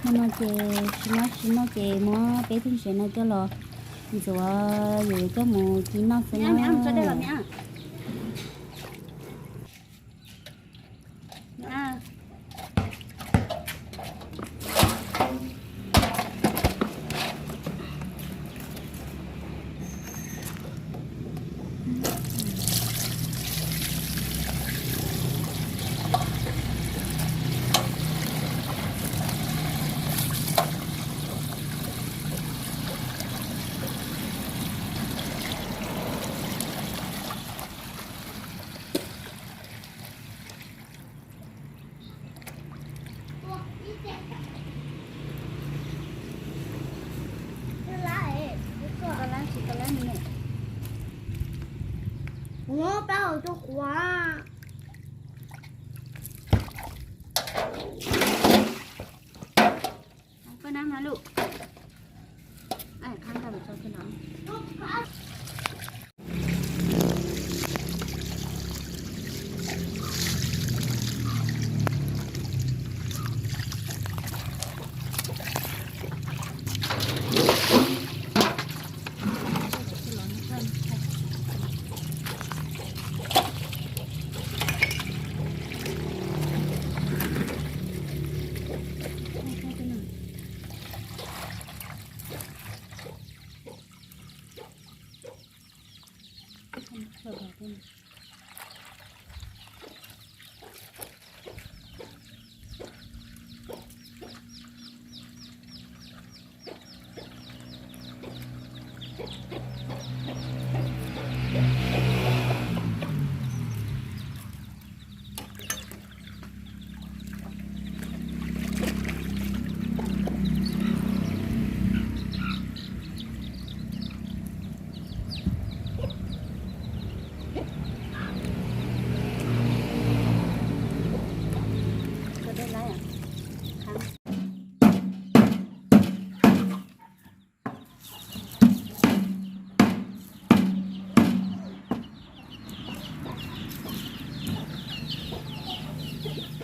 No ces tsis noj tsis noj ces muab peb tug ntses no coj los ntxuav, yuav coj mus ci noj xwb na.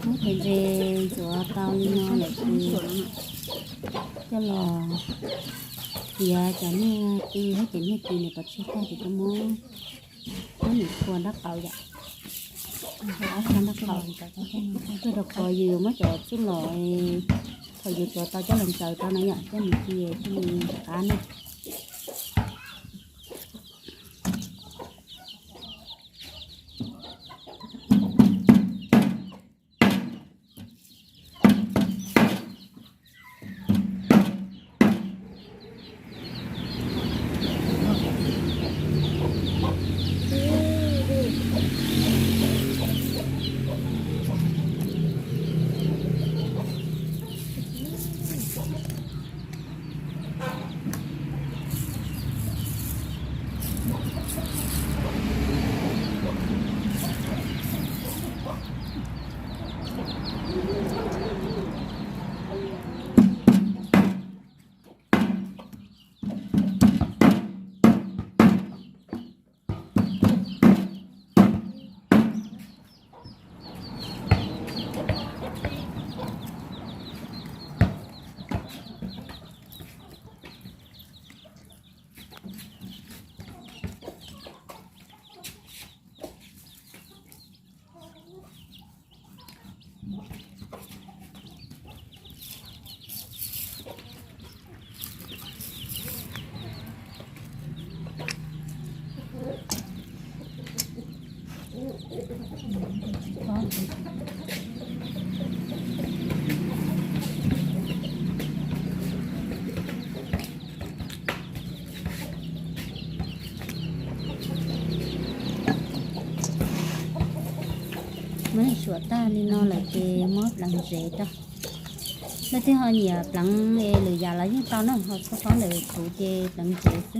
Muab cov ntses ntxuav tau li no lawm ces coj los tiav cov niag tw thiab cov niag tw nws pov tseg tag ces coj muab, muab nws txhua dab qauv yom. Ob sab dab qauv. Tuaj rau qhov yus yuav muab cov txuj lom thaum yus tuav tau coj los ntsaws rau na yom, coj mus ci thiaj li qab na. Muab suav tag li no lawm ces muab pleev ntsev rau. Leej twg ho nyiam pleev lwm yam los yeej tau na, ho txhob paub ntawm kuv ces pleev ntsev xwb.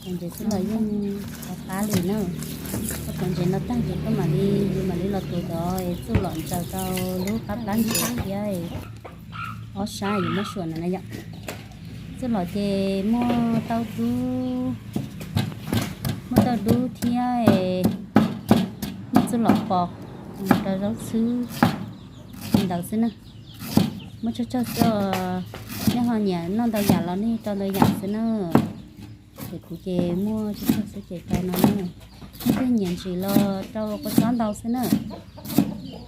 Pleev ntsev xwb los yeej qab qab li na. Koj pleev ntsev no tag ces koj mam li, yus mam li los tuav cov txuj lom ntsaws rau lub qab plab ntsev thiab. Ob sab yus muab suav na yom. Txuj lom ces muaj tauj dub, muaj tauj dub thiab muaj txuj lom pos, rau zaub txhwb li ntawd xwb na. Muab tsawg tsawg xwb os. Nej ho nyiam noj ntau yam los nej rau ntau yam xwb na. Ces kuv ces muab tsawg tsawg xwb ces rau no na. Nej thiaj nyiam ntsim los rau kua txob ntau xwb na.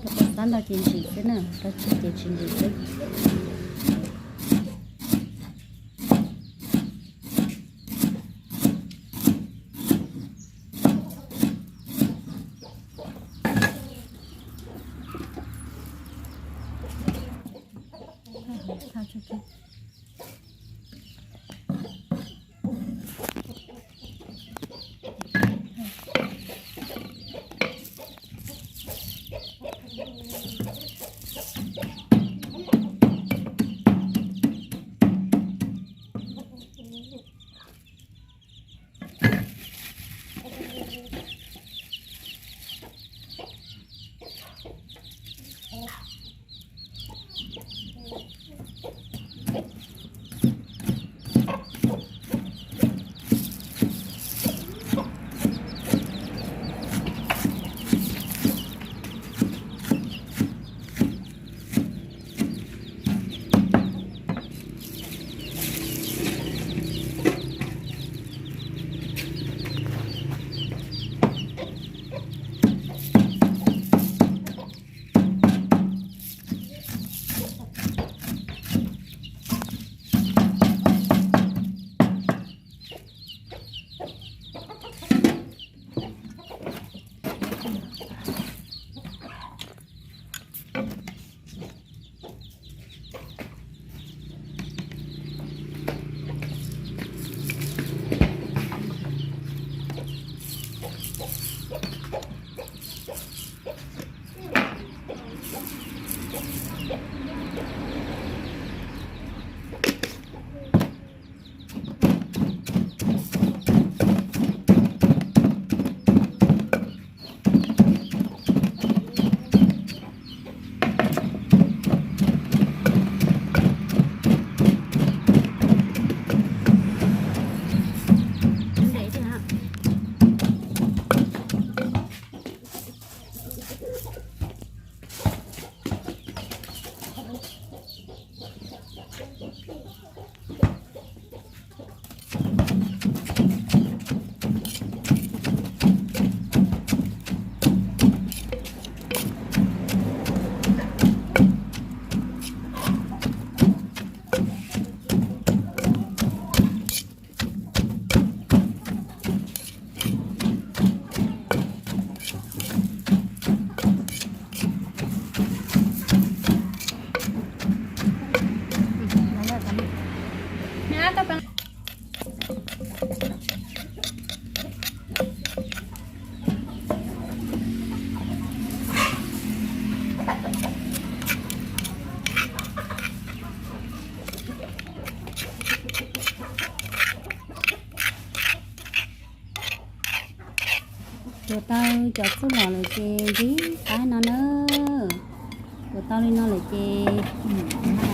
Rau kua txob ntau ces ntsim xwb na, rau tsawg ces tsis ntsim xwb. Tuav tau cov txuj lom lawm ces ntxiv qaib no na. Tuav tau li no lawm ces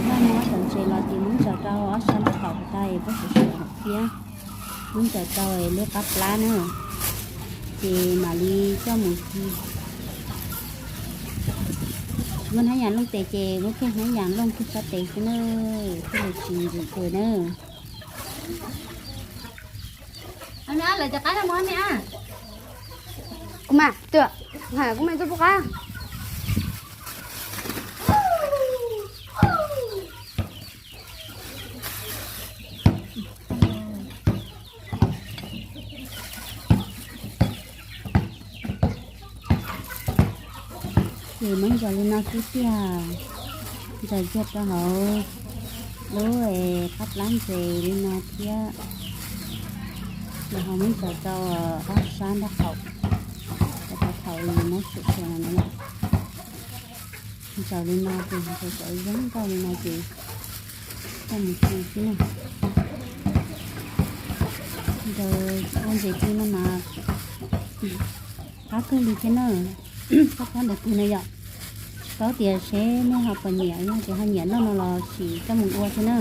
laj muab cov ntses los ces muab ntsaws rau ob sab nraub qaum tag es pab sawv sawv thiab. Muab ntsaws rau lub qab plab na, ces mam li coj mus ci. Tsis muaj hnab yas looj tes ces muab kiag hnab yas looj kiag sab tes xwb na, thiaj li tsis ntxim tes na. Kuv mas, kuv mas tuaj pub qab. Ces muab ntsaws li no xwb tiag, ntsaws kiag rau hauv lub qab plab ntses li no thiab. Ces ho muab ntsaws rau ob sab nraub qaum, rau thaum muab suam suam no na. Ntsaws li no ces ntsaws cov zoo nkauj li no ces coj mus ci xwb na. Ntsaws ua ntses ci no mas qab kawg li thiab na. Qab qab ntawd kawg no yom. Tsis paub tias seb nej ho puas nyiam, yog tias ho nyiam noj no los sim coj mus ua thiab na.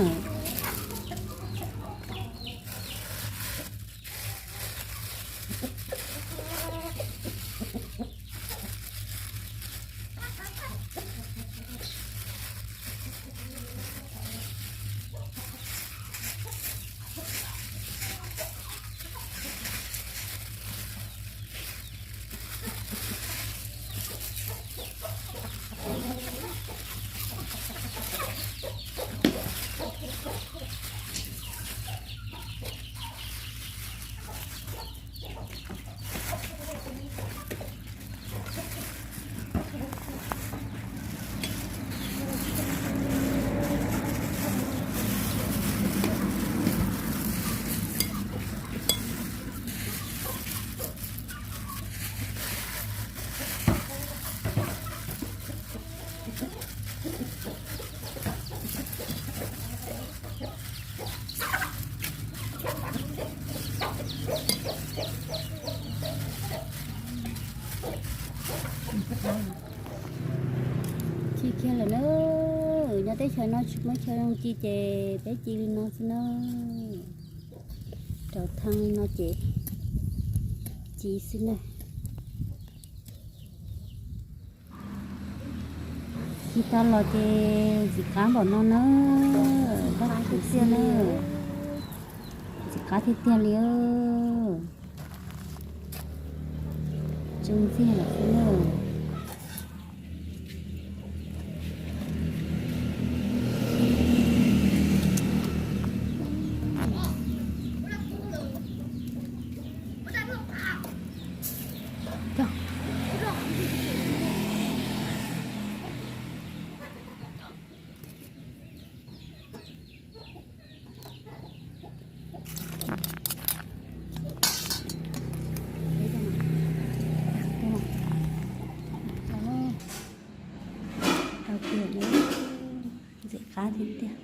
Tam no tsis muaj chaw zoo ci ces peb ci li no xwb na. Rau thaj li no ces ci xwb na. Ci tau los ces ntxim qab npaum no na. Dab tsi xwb na. Ntxim qab tiag tiag li. Tsw ntxiag lawm xwb na. Tau tiag, ntxim qab tiag tiag.